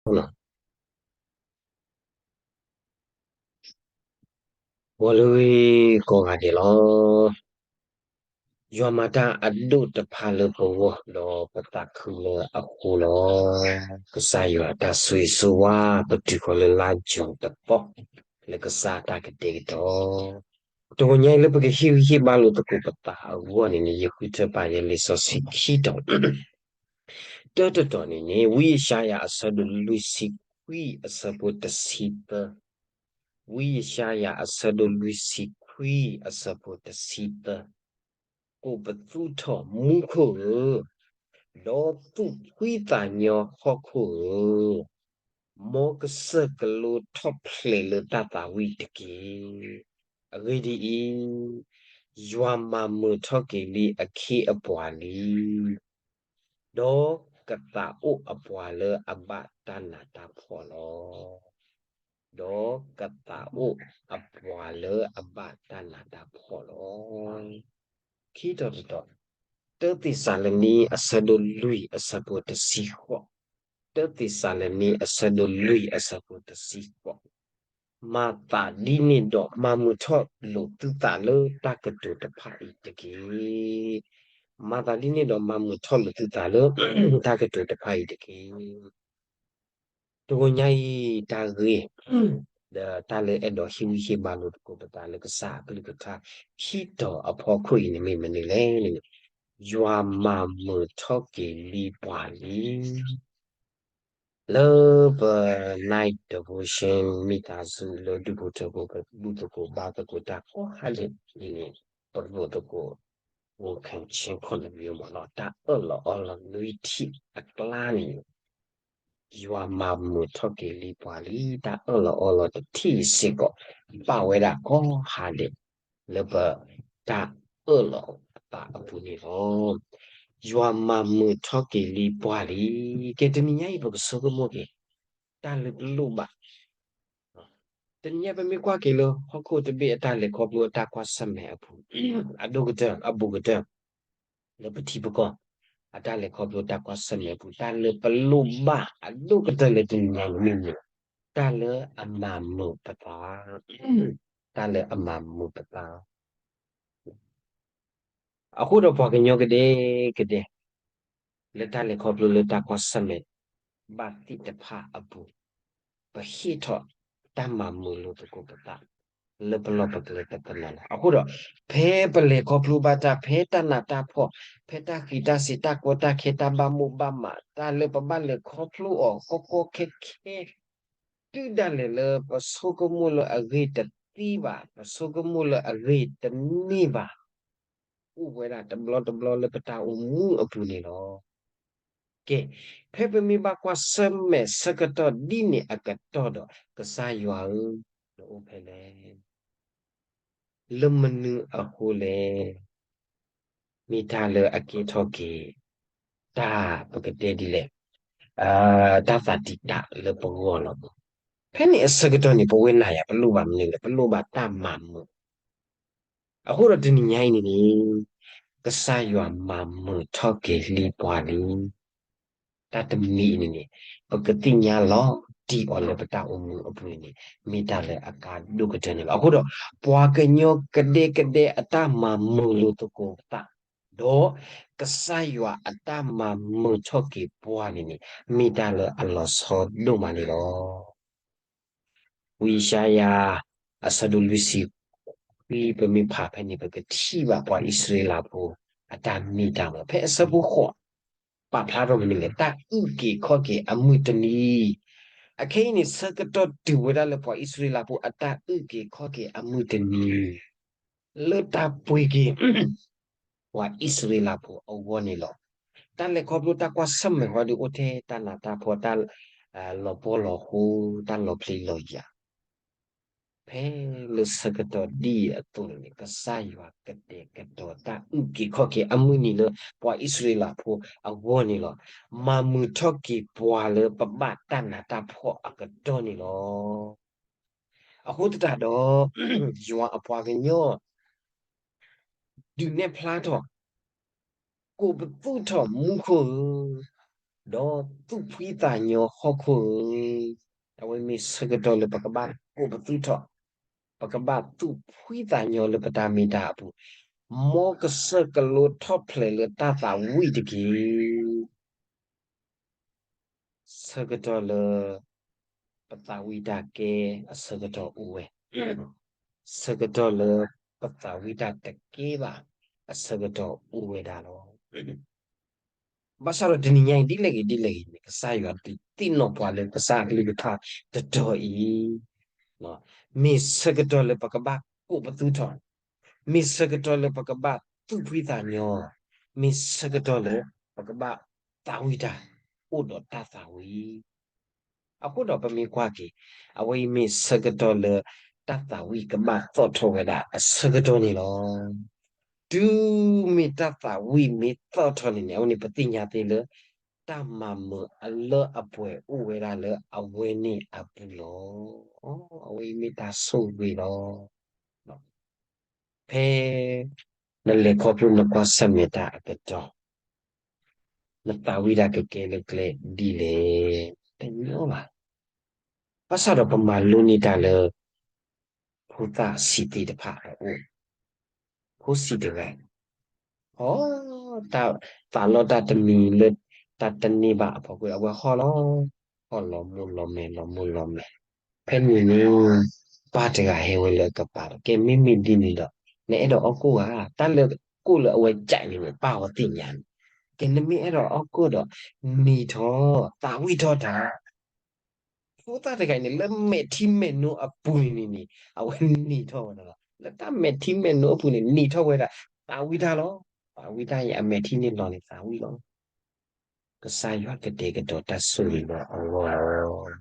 ဂီၤလၢဂ့ၤကိးဂၤဒဲးလီၤ. ယွၤမၤတၢ်အဒိၣ်တဖၣ်လၢပဂီၢ် ဒီးပသးခုလၢအဃိလီၤ. ကစၢ်ယွၤအတၢ်ဆိၣ်ဂ့ၤဆိၣ်ဝါ ပတုၤဃီၤလၢလါယူၤတပီၢ် လၢကစၢ်အတၢ်ကတဲာ်ကတီၤ တဂီၤညါအံၤလၢပကဟ့ၣ်ဂံၢ်ဟ့ၣ်ဘါလိာ်သကိးပသးအဂီၢ်န့ၣ်န့ၣ် ယဃုထၢပာ်ယဲလံာ်စီဆှံခံတီၤ တၢတတီၤန့ၣ်န့ၣ် ဝံယၡါယၤ အဆၢဒိၣ်လွံၢ်ဆံခွံ အဆၢဖိတဆံသၢ, ဝံယၡါယၤ အဆၢဒိၣ်လွံၢ်ဆံခွံ အဆၢဖိတဆံသၢ, ကိးပသူထီၣ်မူခိၣ်ဧၢ, ဒီးသူၣ်ဖှံသးညီဟီၣ်ခိၣ်ဧၢ, မ်ကစၢၢ်ကလိထီၣ်ဖျဲးလၢတၢ်သးဝံၣ်တက့ၢ်. အဂ့ၢ်ဒ်အံၤ, ယွၤမၤမုာ်ထီၣ်က့ၤလံအခ့အပှၤလံ, ဒီးကသးအိၣ်အပှၤလၢအဘၣ်တၢ်နးတၢ်ဖှီၣ်လီၤ. ဒီးကသးအိၣ်အပှၤလၢအဘၣ်တၢ်နးတၢ်ဖှီၣ်လီၤ. ခံတီၤတတီၤ, တၢသ့းစၤလနံ အဆၢဒိၣ်လွံၢ် အဆၢဖိတဆံဃိး, တၢသ့းစၤလနံ အဆၢဒိၣ်လွံၢ် အဆၢဖိတဆံဃိး, မၤသးဒ်န့ၣ်ဒီးမၤမုာ်ထီၣ်လိာ်သုသးလၢတၢ်ကတိၤတဖၣ်အံၤတက့ၢ်. မၤသးဒ်န့ၣ်ဒီးမၤမုာ်ထီၣ်လိာ်သုသးလၢ တၢ်ကတိၤတဖၣ်အံၤတက့ၢ်. တဂီၤညါအံၤတၢ်ဂ့ၢ် ဒီးတၢ်လၢအဲၣ်ဒိးဟ့ၣ်ဂံၢ်ဟ့ၣ်ဘါလိာ်သကိးပသးလၢကစၢ်အကလုၢ်ကထါ ခံတီၤအဖီခိၣ်အံၤန့ၣ်မ့ၢ်မနုၤလဲၣ်န့ၣ်, ယွၤမၤမုာ်ထီၣ်က့ၤလံပှၤလံ. လၢပ night devotion မ့ၢ်တၢ်စူၤလၢဒုးဖိထၢဖိကဘူၣ်သကိးဘါသကိးတၢ်ကိးဟါလၢအံၤန့ၣ်, ပလိၣ်သကိး ဂိၢ်ခၢၣ်ဆ့ခိၣ်နမံၤမ့ၢ်နီၤ တၢ်အၢၣ်လီၤအီလီၤနွံထံၣ်အကျါန့ၣ် ယွၤမၤမုာ်ထီၣ်က့ၤလံပှၤလံ. တၢ်အၢၣ်လီၤအီလီၤတထံၣ်စ့ၢ်ကီး ဘၣ်ဝဲဒၣ်ကိးဟါဒဲး လၢပတၢ်အၢၣ်လီၤအသးအပူၤန့ၣ်လီၤ. ယွၤမၤမုာ်ထီၣ်က့ၤလံပှၤလံ. ကဲတနံၤညါအံၤ ပကဆိကမိၣ်က့ၤ တၢ်လၢပလိၣ်ဘၣ် တနံၤညါပမ့ၢ်ကွၢ်က့ၤလၢ ဟီၣ်ခိၣ်တဘ့ၣ်အတၢ်လဲၤခီဖျိအတၢ်ကွၢ်ဆၢၣ်မဲာ်အပူၤ အဒိၣ်ကတၢၢ် အဘူးကတၢၢ် လၢပထံပကီၢ် အတၢ်လဲၤခီဖျိတၢ်ကွၢ်ဆၢၣ်မဲာ်အပူၤ တၢ်လၢပလိၣ်ဘၣ်အဒိၣ်ကတၢၢ်လၢတနံၤညါအံၤန့ၣ်မ့ၢ် တၢ်လၢအမၤမုာ်ပသး တၢ်လၢအမၤမုာ်ပသး အဃိဒီးပှၤကညီကဒဲကဒဲ လၢတၢ်လဲၤခီဖျိလၢတၢ်ကွၢ်ဆၢၣ်မဲာ်ဘၣ်သ့ၣ်တဖၣ်အပူၤ, ပဟ့ၣ်ထီၣ်တၢ်မၤမုာ်လိာ်သကိးပသး လၢပလီၢ်ပကျဲတနီၤနီၤလီၤ. အဃိဒီး ဖဲပလဲၤခီဖျိဘၣ်တၢ် ဖဲတၢ်နးတၢ်ဖှီၣ် ဖဲတၢ်ဃံးတၢ်စ့ၤ တၢ်ကီတၢ်ခဲ တၢ်ဘၣ်မိၣ်ဘၣ်မး တၢ်လၢပဘၣ်လဲၤခီဖျိအီၤကီကီခဲခဲ တုၤဒၣ်လဲာ်လၢပဆိကမိၣ်လၢအဂ့ၤတသ့ဘၣ် ပဆိကမိၣ်လၢအဂ့ၤတန့ၢ်ဘၣ် အိၣ်ဝဲဒၣ်တဘျီတဘျီလၢပတၢ်အိၣ်မူအပူၤန့ၣ်လီၤ. ကဲ, ဖဲပမ့ၢ်ဘၣ်ကွၢ်ဆၢၣ်မဲာ်ဆၢကတီၢ်ဒ်န့ၣ်အကတီၢ်ဒီး ကစၢ်ယွၤဧၢ, နအိၣ်ဖဲလဲၣ်. လၢမနုၤအဃိလဲၣ်. မ့ၢ်တၢ်လၢအကဲထီၣ်က့ၤ တၢ်ပကတဲဒ်လဲၣ်, တၢ်သးတံာ်တာ်လၢပဂီၢ်လီၤ. ဖဲန့ၣ်အဆၢကတီၢ်န့ၣ် ပဝဲနၤယၤ ပလိၣ်ဘၣ်မနုၤလဲၣ်, ပလိၣ်ဘၣ်တၢ်မၤမုာ်. အဃိဒီးတနံၤညါအံၤန့ၣ်န့ၣ် ကစၢ်ယွၤမၤမုာ်ထီၣ်က့ၤလံပှၤလံ. တၢ်တမံၤအံၤန့ၣ်န့ၣ် ပကသ့ၣ်ညါလီၤတံၢ်အီၤလၢပတၢ်အိၣ်မူအပူၤန့ၣ် မ့ၢ်တၢ်လၢအကါဒိၣ်ကတၢၢ်န့ၣ်လီၤ. အဃိဒီး ပှၤကညီကဒဲကဒဲအတၢ်မၤမုာ်လိာ်သကိးသး ဒီးကစၢ်ယွၤအတၢ်မၤမုာ်ထီၣ်က့ၤပှၤန့ၣ်န့ၣ် မ့ၢ်တၢ်လၢအလီၤဆီဒိၣ်မးန့ၣ်လီၤ. ဝံယၡါယၤ အဆၢဒိၣ်လွံၢ်ဆံခွံ ပမ့ၢ်ဖးဖဲန့ၣ် ပကထံၣ်ဘၣ်ပှၤအံၣ်စရ့လးဖိ အတၢ်မ့ၢ်တၢ်မၤ ဖဲအဆၢဖိဃိး ပာ်ဖျါထီၣ်မနုၤလဲၣ်, တၢ်အုၣ်က့ၤခီၣ်က့ၤအမုၢ်တနံၤ. အခဲအံၤန့ၣ် ဆၢကတီၢ်တုၤဝဲဒၣ်လၢပှၤအံၣ်စရ့လးဖိ အတၢ်အုၣ်က့ၤခီၣ်က့ၤအမုၢ်တနံၤ လၢတၢ်ပှ့ၤက့ၤ ပှၤအံၣ်စရ့လးဖိအဂီၢ်န့ၣ်လီၤ. တၢ်လဲၤခီဖျိတၢ်ကွၢ်ဆၢၣ်မဲာ်ဃီဒီး အိၣ်ထဲတၢ်နးတၢ်ဖှီၣ် တၢ်လီၤပှီၢ်လီၤဃိ တၢ်လီၤဖျံးလီၤယာ် ဖဲလၢဆၢကတီၢ်ဒ်အံၤအသိးန့ၣ် ကစၢ်ယွၤကတဲာ်ကတီၤတၢ်အုၣ်က့ၤခီၣ်က့ၤအမုၢ်နံၤလၢပှၤအံၣ်စရ့လးဖိအဂီၢ်န့ၣ်လီၤ. မၤမုာ်ထီၣ်က့ၤပှၤလၢပဘၣ်တၢ်နးတၢ်ဖှီၣ်အကတီၢ်န့ၣ်လီၤ. အဃိသတးဒီး ယွၤအပှၤကညီ ဒုးနဲၣ်ဖျါထီၣ် ကိးပသူထီၣ်မူခိၣ်ဧၢ, ဒီးသူၣ်ဖှံသးညီဟီၣ်ခိၣ်ဧၢ, အဝဲမ့ၢ်ဆၢကတီၢ်လၢပကဘၣ်ကိးပသူထီၣ်, ပကဘၣ်သူၣ်ဖှံသးညီလၢပတၢ်မ့ၢ်တၢ်အပူၤ, မ်ကစၢၢ်ကလိထီၣ်ဖျဲးလၢတၢ်သးဝံၣ်တက့ၢ်. ဆၢကတီၢ်လၢ ပသးဝံၣ်တၢ်ကဲအဆၢကတီၢ်အိၣ်ဝဲ, ဆၢကတီၢ်လၢ ပသးဝံၣ်တၢ်တကဲဘၣ်အဆၢကတီၢ်အိၣ်ဝဲဒၣ်လီၤ. ဘၣ်ဆၣ်ဒီးတနံၤညါအံၤဒ်လဲၣ်ဂ့ၤဒ်လဲၣ်ဂ့ၤန့ၣ် ကစၢ်ယွၤဒုးသ့ၣ်နီၣ်ပှၤလၢကစၢ်အကလုၢ်ကထါတတီၤအံၤ, မ့ၢ်ဆၢကတီၢ်လၢပကဘၣ်ကိးပသူထီၣ်, မ့ၢ်ဆၢကတီၢ်လၢပကဘၣ်သူၣ်ဖှံသးညီ, မ့ၢ်ဆၢကတီၢ်လၢပကဘၣ်သးဝံၣ်တၢ် အိၣ်ဒီးတၢ်သးဝံၣ် အဃိဒီးပမ့ၢ်ကွၢ်က့ၤ အဝဲအံၤမ့ၢ်ဆၢကတီၢ်လၢ တၢ်သးဝံၣ်ကဘၣ်သီၣ်ထီၣ်ဝဲဒၣ်အဆၢကတီၢ်န့ၣ်လီၤ. တုၤမ့ၢ်တၢ်သးဝံၣ်မ့ၢ်သီၣ်ထီၣ်န့ၣ်န့ၣ် အဝဲန့ၣ်ပသ့ၣ်ညါသ့လၢ တၢ်မၤမုာ်အလၢအပှဲၤအိၣ်ဝဲဒၣ်လၢအဝဲန့ၣ်အပူၤလီၤ. အဝဲအံၤမ့ၢ်တၢ်ဆိၣ်ဂ့ၤလီၤ. ဖဲ နလဲၤခီဖျိနကွၢ်ဆၢၣ်မဲာ်တၢ်အကတီၢ် နသးဝံၣ်တၢ်ကကဲလၢကျဲဒ်လဲၣ်. တညီဘၣ်. ဘၣ်ဆၣ်ဒီးပမၤလိန့ၢ်တၢ်လၢ ဖိသၣ်ဆံးသ့ၣ်တဖၣ်အအိၣ်, ဖိဆံးတဂၤ, ဟီ, တၢ်သးလီတၢ်တမံၤလၢ တၢ်တန့ၢ်ဘၣ်အဖီခိၣ် အဝဲဟီၣ်လီၤ, ဟီၣ်လီၤမိၢ်လီၤမဲာ် လီၤမိၢ်လီၤမဲာ်. ဖဲန့ၣ်န့ၣ် ပၢ်တဂၤဟဲဝဲလၢအကပၤဒီး ကဲမ့မ့ၢ်ဒ်န့ၣ်ဒီး နအဲၣ်ဒိးအီၣ်ကိၣ်ဧါ. တၢ်လၢကိၣ်လၢအဝဲကးန့ၣ်န့ၣ် ပၢ်အီၤသ့ၣ်ညါန့ၣ်, ကဲနမ့ၢ်အဲၣ်ဒိးအီၣ်ကိၣ်ဒီး နံၤထီၣ် သးဝံၣ်ထီၣ်တၢ် ဖိသၣ်တဂၤအံၤန့ၣ် လၢမဲာ်ထံမဲာ်နိအပူၤန့ၣ်န့ၣ်န့ၣ် အဝဲနံၤထီၣ်ဝဲဒၣ်လီၤ. လၢတၢ်မဲာ်ထံမဲာ်နိအပူၤန့ၣ် နံၤထီၣ်ဝဲဒၣ် သးဝံၣ်တၢ်လီၤ. သးဝံၣ်တၢ်အံၤ အမဲာ်ထံန့ၣ်လီၤန့ၣ် သးဝံၣ်လီၤ. ကစၢ်ယွၤကတဲာ်ကတီၤတၢ်ဆိၣ်ဂ့ၤလၢအဂီၢ်လီၤ.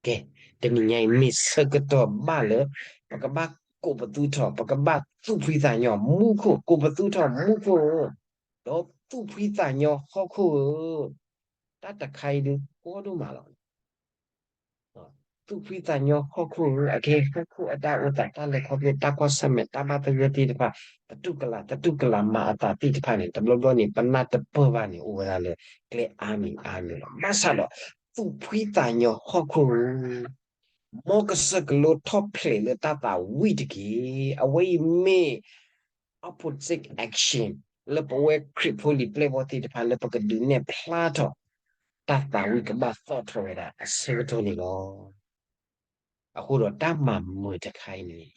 ကဲ, တနံၤညါအံၤမ့ၢ်ဆၢကတီၢ်ဘၣ်လၢ ပကဘၣ်ကိးပသူထီၣ်, ပကဘၣ်သူၣ်ဖှံသးညီ, မူခိၣ်, ကိးပသူထီၣ်မူခိၣ်ဧၢ, ဒီးသူၣ်ဖှံသးညီဟီၣ်ခိၣ်ဧၢ, တၢ်တခါအံၤဒုးကီဒိၣ်မးလီၤ. သူၣ်ဖှံသးညီဟီၣ်ခိၣ်ဧၢ, အကဲဟီၣ်ခိၣ်အတၢ်အိၣ်သး တၢ်လဲၤခီဖျိ တၢ်ကွၢ်ဆၢၣ်မဲာ် တၢ်ဘၣ်သဂၢၢ်သ့ၣ်တဖၣ်, သတူၢ်ကလာ် သတူၢ်ကလာ်မၤအသးသ့ၣ်တဖၣ်န့ၣ် တဘျီဘျီန့ၣ် ပနၢ်တပၢၢ်ဘၣ်န့ၣ် အိၣ်ဝဲဒၣ်လၢ ကျဲအါမံၤအါမံၤလီၤ. ဘၣ်ဆၣ်ဒီး သူၣ်ဖှံသးညီဟီၣ်ခိၣ်ဧၢ, မ်ကစၢၢ်ကလိထီၣ်ဖျဲးလၢတၢ်သးဝံၣ်တက့ၢ်. အဝဲအံၤမ့ၢ် opposite action လၢပဝဲခရံာ်ဖိလံၤပျဲၢ်ဘီၣ်သ့ၣ်တဖၣ်လၢပကဒုးနဲၣ်ဖျါထီၣ် တၢ်သးဝံၣ်ကဘၣ်သီၣ်ထီၣ်ဝဲဒၣ်အဆၢကတီၢ်န့ၣ်လီၤ. အဃိဒီးတၢ်မၤမုာ်တခါအံၤန့ၣ်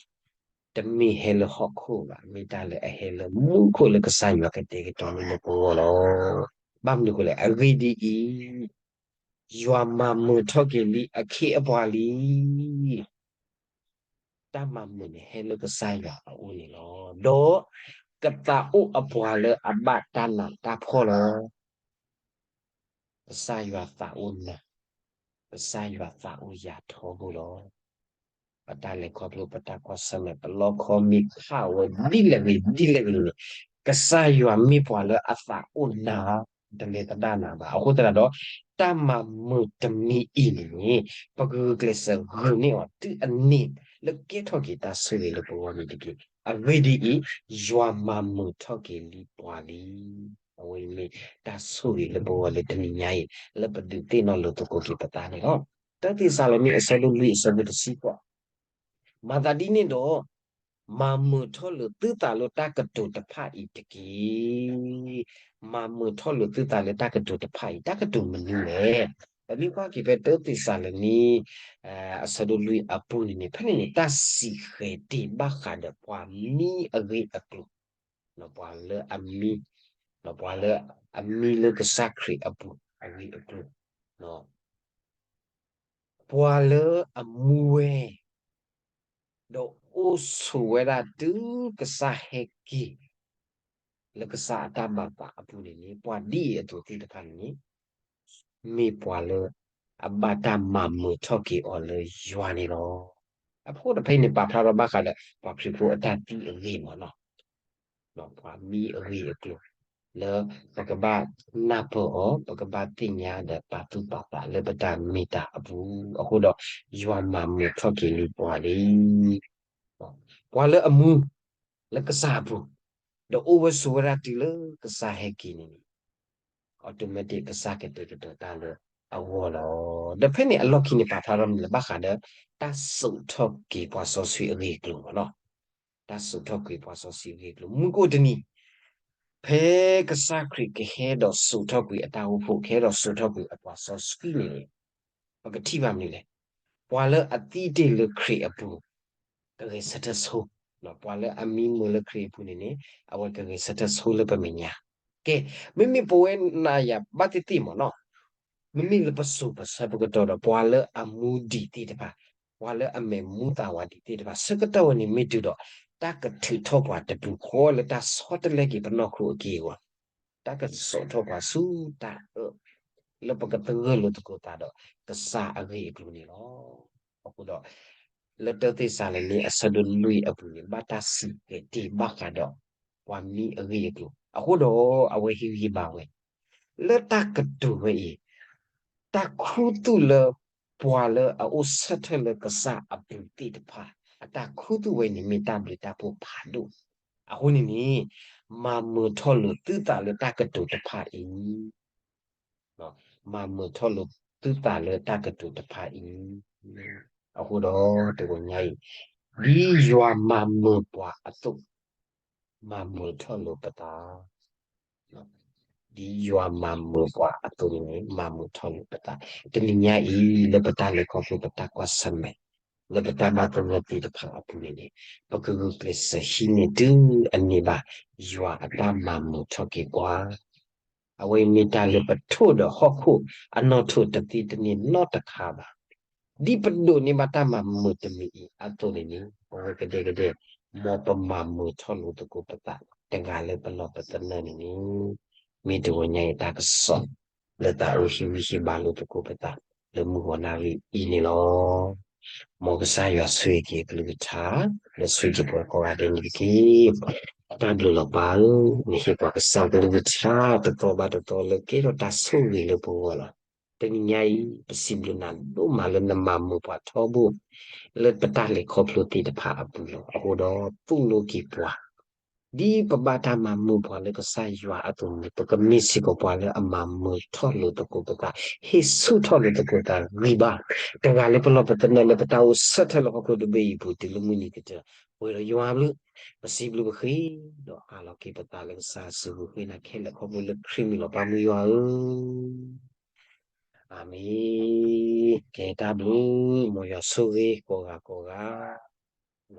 တမ့ၢ်ဟဲလၢဟီၣ်ခိၣ်ဘၣ်, မ့ၢ်တၢ်လၢအဟဲလၢမူခိၣ်လၢကစၢ်ယွၤကတဲာ်ကတီၤန့ၢ်လၢပဂီၢ်လီၤ. ဘၣ်မနုၤအဃိလဲၣ်, အဂ့ၢ်ဒ်အံၤ, ယွၤမၤမုာ်ထီၣ်က့ၤလံအခ့အပှၤလံ. တၢ်မၤမုာ်န့ၣ်ဟဲလၢကစၢ်ယွၤအအိၣ်န့ၣ်လီၤ. ဒီးကသးအိၣ်အပှၤလၢအဘၣ်တၢ်နးတၢ်ဖှီၣ်လီၤ. ကစၢ်ယွၤသးအိၣ်နၤ, ကစၢ်ယွၤသးအိၣ်ယၤထီဘိလီၤ. ပတၢ်လဲၤခီဖျိ ပတၢ်ကွၢ်ဆၢၣ်မဲာ် ပလီခီမ့ၢ်ဖးဝဲဒ်လဲၣ်ဂ့ၤ ဒ်လဲၣ်ဂ့ၤန့ၣ်, ကစၢ်ယွၤမ့ၢ်ပှၤလၢအသးအိၣ်နၤ, တလဲၤသဒၣ်နၤဘၣ်. အဃိသတးဒီး တၢ်မၤမုာ်တမံၤအံၤန့ၣ် ပကဂုာ်ကျဲးစၢးဂုာ်န့ၢ်အီၤ တုၤအန့ၣ်လၢကဲထီၣ်က့ၤတၢ်ဆိၣ်ဂ့ၤလၢပဂီၢ်န့ၣ်တက့ၢ်. အဂ့ၢ်ဒ်အံၤ, ယွၤမၤမုာ်ထီၣ်က့ၤလံပှၤလံ. အဝဲအံၤမ့ၢ်တၢ်ဆိၣ်ဂ့ၤလၢပဂီၢ်လၢတနံၤညါအံၤ လၢပဒုးသ့ၣ်နီၣ်လိာ်သကိးက့ၤပသးန့ၣ်လီၤ. တၢသ့းစၤလနံ အဆၢဒိၣ်လွံၢ် အဆၢဖိတဆံဃိး, မၤသးဒ်န့ၣ်ဒီး မၤမုာ်ထီၣ်လိာ်သုသးလၢတၢ်ကတိၤတဖၣ်အံၤတက့ၢ်. မၤမုာ်ထီၣ်လိာ်သုသးလၢတၢ်ကတိၤတဖၣ်အံၤ တၢ်ကတိၤမနုၤလဲၣ်. ပမ့ၢ်ကွၢ်က့ၤဖဲတၢသ့းစၤလနံ အဆၢဒိၣ်လွံၢ်အပူၤန့ၣ်န့ၣ် ဖဲန့ၣ်န့ၣ် တၢ်စံးဃဲၤတ့ၢ်ဘၣ်ဃးဒီးပှၤမံအဂ့ၢ်အကျိၤ, ပှၤလၢအမံ, ပှၤလၢအမံလၢကစၢ်ခရံာ်အပူၤအဂ့ၢ်အကျိၤ, ပှၤလၢအမူဝဲ ဒီးအိၣ်ဆိးဝဲဒၣ်တုၤကစၢ်ဟဲက့ၤ လၢကစၢ်အတၢ်ဘၣ်သးအပူၤန့ၣ်န့ၣ် ပှၤဒ်အံၤအသိးသ့ၣ်တဖၣ်န့ၣ်န့ၣ် မ့ၢ်ပှၤလၢအဘၣ်တၢ်မၤမုာ်ထီၣ်က့ၤအီၤလၢယွၤန့ၣ်လီၤ. အဃိဒီးဖဲအံၤန့ၣ် ပာ်ဖျါထီၣ်ဘၣ်ဃးဒီး ပှၤခရံာ်ဖိအတၢ်သံအဂ့ၢ်မ့ၢ်နီၤ, ပှၤမံအဂ့ၢ်အကျိၤ လၢပကဘၣ်နၢ်ပၢၢ်အီၤ, ပကဘၣ်သ့ၣ်ညါဒီးပာ်သူၣ်ပာ်သးလၢပတၢ်မ့ၢ်တၢ်အပူၤ, အဃိဒီး ယွၤမၤမုာ်ထီၣ်က့ၤလံပှၤလံ. ပှၤလၢအမူ လၢကစၢ်အပူၤ, ဒီးအိၣ်ဝဲဆိးဝဲဒၣ်တုၤလၢကစၢ်ဟဲက့ၤန့ၣ်န့ၣ်, automatic ကစၢ်ကတဲာ်ကတီၤတၢ်လၢအဂီၢ်လီၤ. ဒီးဖဲန့ၣ်အလီၢ်ခံန့ၣ် ပာ်ဖျါထီၣ်မနုၤလဲၣ် ဘၣ်ဃးဒီး တၢ်စိာ်ထီၣ်က့ၤပှၤစီဆှံအဂ့ၢ်အကျိၤလီၤ. တၢ်စိာ်ထီၣ်ကွံာ်ပှၤစီဆှံအဂ့ၢ်အကျိၤ မုၢ်ကအိၣ်တနံၤ ဖဲကစၢ်ခရံာ်ကဟဲဒီးစိာ်ထီၣ်ကွံာ်အတၢ်အိၣ်ဖှိၣ် ကဟဲဒီးစိာ်ထီၣ်ကွံာ်အပှၤစီဆှံန့ၣ် ပကထံၣ်ဘၣ်မနုၤလဲၣ်. ပှၤလၢအသံတ့ၢ်လၢခရံာ်အပူၤ ကဂဲၤဆၢထၢၣ်ဆိ, ပှၤလၢအမံမုာ်လၢခရံာ်အပူၤန့ၣ်န့ၣ် အဝဲကဂဲၤဆၢထၢၣ်ဆိလၢပမဲာ်ညါ. ကဲ, မ့မ့ၢ်ပဝဲနၤယၤဘၣ်သ့ၣ်သ့ၣ်မ့ၢ်နီၤ, မ့မ့ၢ်လၢပစိၤပဆၢပကတီၢ်ဒီး ပှၤလၢအမူဒံးသ့ၣ်တဖၣ်, ပှၤလၢအမဲာ်မူသးဝးဒံးသ့ၣ်တဖၣ် ဆၢကတီၢ်ဝဲန့ၣ်မ့ၢ်တုၤဒီး တၢ်ကထုးထီၣ်ပှၤတပူၤဃီလၢတၢ်ဆီတလဲက့ၤပနီၢ်ခိအက့ၢ်အဂီၤ, တၢ်ကစိာ်ထီၣ်ပှၤဆူတၢ်အၢ လၢပကသဂၢၢ်လိာ်သကိးသးဒီးကစၢ်အဂ့ၢ်အကျိၤန့ၣ်လီၤ. အဃိဒီး လၢတၢသ့းစၤလနံအဆၢဒိၣ်လွံၢ်အပူၤန့ၣ် ဘၣ်တၢ်စံးကဲးတ့ၢ်ဘၣ်ဃးဒီး ပှၤမံအဂ့ၢ်အကျိၤ အဃိဒီးအဝဲဟ့ၣ်ဂံၢ်ဘါဝဲ လၢတၢ်ကတိၤဝဲအံၤ, တၢ်ခူသူၣ်လၢ ပှၤလၢအအိၣ်ဆၢထၢၣ်လၢကစၢ်အပူၤသ့ၣ်တဖၣ် အတၢ်ခူသူၣ်ဝဲန့ၣ် မ့ၢ်တၢ်ဘျုးတၢ်ဖှိၣ်ဖးဒိၣ်. အဃိန့ၣ်န့ၣ် မၤမုာ်ထီၣ်လိာ်သုသးလၢတၢ်ကတိၤတဖၣ်အံၤ မၤမုာ်ထီၣ်လိာ်သုသးလၢတၢ်ကတိၤတဖၣ်အံၤ. အဃိဒီးတဂီၤညါအံၤ, ဒ်ယွၤမၤမုာ်ပှၤအသိး, မၤမုာ်ထီၣ်လိာ်ပသး, ဒ်ယွၤမၤမုာ်ပှၤအသိးန့ၣ် မၤမုာ်ထီၣ်လိာ်ပသး. တနံၤညါအံၤ လၢပတၢ်လဲၤခီဖျိပတၢ်ကွၢ်ဆၢၣ်မဲာ် လၢပတၢ်ဘၣ်သဂၢၢ်သ့ၣ်တဖၣ်အပူၤန့ၣ်န့ၣ် ပကဂုာ်ကျဲးစၢးဟံးန့ၢ်တုၤအန့ၢ်ဘၣ် ယွၤအတၢ်မၤမုာ်ထီၣ်က့ၤပှၤ အဝဲအံၤမ့ၢ်တၢ်လၢပထိၣ်ဒီးဟီၣ်ခိၣ်အနီၣ်ထိးတသ့တန့ၢ်နီတခါဘၣ်. ဒ်ပဒိးန့ၢ်ဘၣ်တၢ်မၤမုာ်တမံၤအံၤအသိးန့ၣ်န့ၣ် ပဝဲကဒဲကဒဲ မ်ပမၤမုာ်ထီၣ်လိာ်သကိးပသး တဂၤလၢပလီၢ်ပသနၢၣ်န့ၣ်န့ၣ် မ့ၢ်တဂီၤညါအံၤတၢ်ကစီၣ် လၢသးအိၣ်ဟ့ၣ်ဂံၢ်ဟ့ၣ်ဘါလိာ်သကိးပသး လၢမုၢ်ဂီၤနၣ်ရံၣ်အံၤန့ၣ်လီၤ. မ်ကစၢ်ယွၤဆိၣ်ဂ့ၤက့ၤအကလုၢ်ကထါ ဒီးဆိၣ်ဂ့ၤပှၤကိးဂၤဒဲးန့ၣ်တက့ၢ်. တၢ်ဘျုးလီၤပၢ်ဧၢ, နဟ့ၣ်ပှၤကစၢ်ကလုၢ်ကထါတသီဘၣ်တသီလၢကဲထီၣ်တၢ်ဆိၣ်ဂ့ၤလၢပဂီၢ်လီၤ. တနံၤညါအံၤ ပစံးဘျုးနၤဒိၣ်မးလၢနမၤမုာ်ပှၤထီဘိ လၢပတၢ်လဲၤခီဖျိသ့ၣ်တဖၣ်အပူၤလီၤ. အဃိဒီးသိၣ်လိက့ၤပှၤ ဒ်ပဘၣ်တၢ်မၤမုာ်ပှၤလၢကစၢ်ယွၤအသိးန့ၣ် ပကမ့ၢ်စ့ၢ်ကီးပှၤလၢအမၤမုာ်ထီၣ်လိာ်သကိးပသး, ဟ့ၣ်ဆူၣ်ထီၣ်လိာ်သကိးသးဂံၢ်ဘါ, တဂၤလၢပလီၢ်ပသနၢၣ်လၢပတၢ်အိၣ်ဆၢထၢၣ်လၢဟီၣ်ခိၣ်တဘ့ၣ်အံၤပူၤ တုၤလၢမုၢ်နံၤကတၢၢ်, ပဝဲဒီးယွၤဘျုး, ပစံးဘျုးပဃ့, ဒီးအးလီၤက့ၤပသးလၢကစၢ်စုပူၤဃ့နၤခဲလၢာ်ခီဖျိလၢခရံာ်မံၤလီၤ. ပၢ်မုၢ်ယွၤဧၢ အၤမ့ၣ်. ကဲတၢ်ဘျုး, မ်ယွၤဆိၣ်ဂ့ၤကိးဂၤကိးဂၤ.